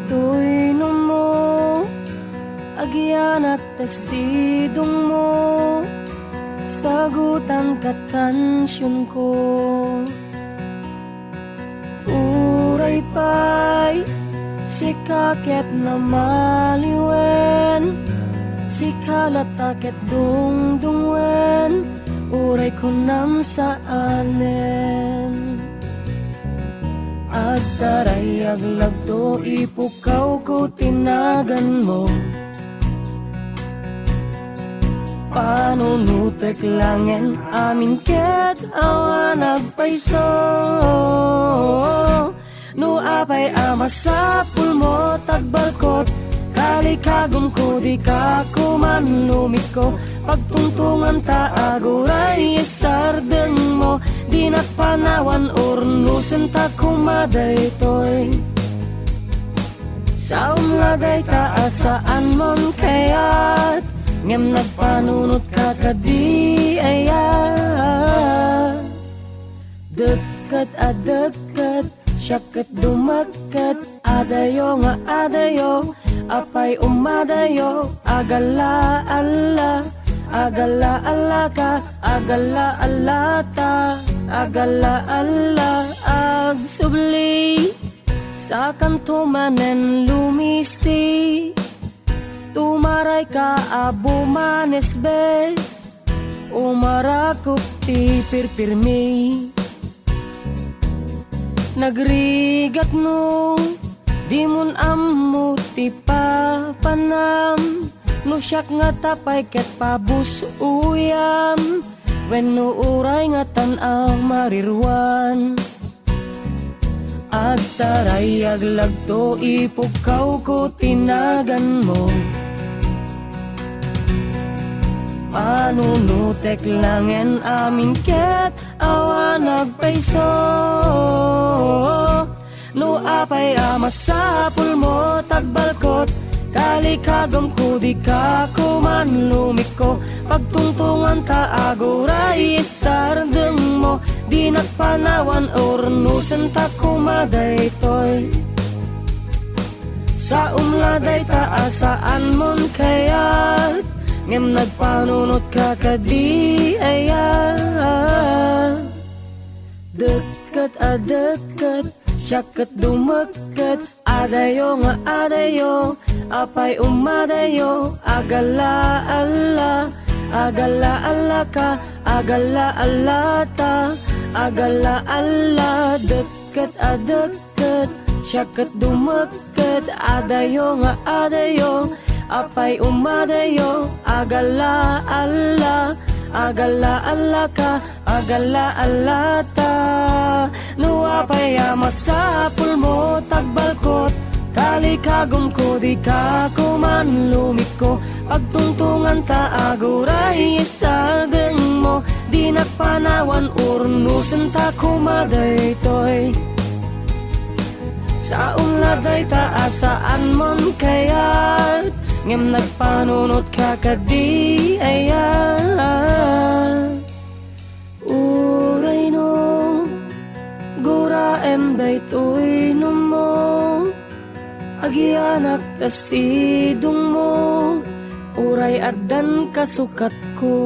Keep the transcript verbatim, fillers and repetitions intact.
Toy no mo, agianak ta sidongmo, sagutan kat kansionko. Uray pay, sika ket namaliwen, sika latta ket dungdungwen, uray kunam saanen. Agtarayag lagto ipukawko ti naganmo. Panunotek langen amin ket awan agpayso. No apay a masapulmo tagbalkot, kalikagumko dika koman lumikko. Pagtungtunganta aguray isardengmo, dinak panawan urnosen ta koma daytoy. Saom la dayta a saanmon kayat, ngem nagpanunotka kadi aya? Dekket a dekket, siak ket dumekket, adayo nga adayo, apay umadayo, agalla-alla, agalla-allaka, agalla-allata, agalla-alla, agsubli. Sakanto manen lumisi, tumarayka a bumanesbes, umarakop ti pirpirmi. Nagrigat no dimon ammo ti papanam, no siak ngata pay ket pabus-oyam, wenno uray ngatan a mariruan. Agtarayag lagto ipukawko ti naganmo. Panunotek langen amin ket awan agpayso. No apay a masapulmo tagbalkot, kalikagumko dika koman lumikko. Pagtungtunganta aguray isardengmo, dinak panawan urnosen ta koma daytoy. Saom la dayta a saanmon kayat, ngem nagpanunotka kadi aya? Dekket a dekket, siak ket dumekket, adayo nga adayo, apay umadayo, agalla-alla, agalla-allaka, agalla-allata, agalla-alla, dekket a dekket, siak ket dumekket, adayo nga adayo, apay umadayo, agalla-alla, agalla-allaka, agalla-allata. No apay a masapulmo tagbalkot, kalikagumko dika koman lumikko. Pagtungtunganta aguray isardengmo, dinak panawan urnosen ta koma daytoy. Saom la dayta a saanmon kayat, ngem nagpanunotka kadi aya? Uray no guraem daytoy no mo, agianak ta sidongmo, uray addan kasukatko.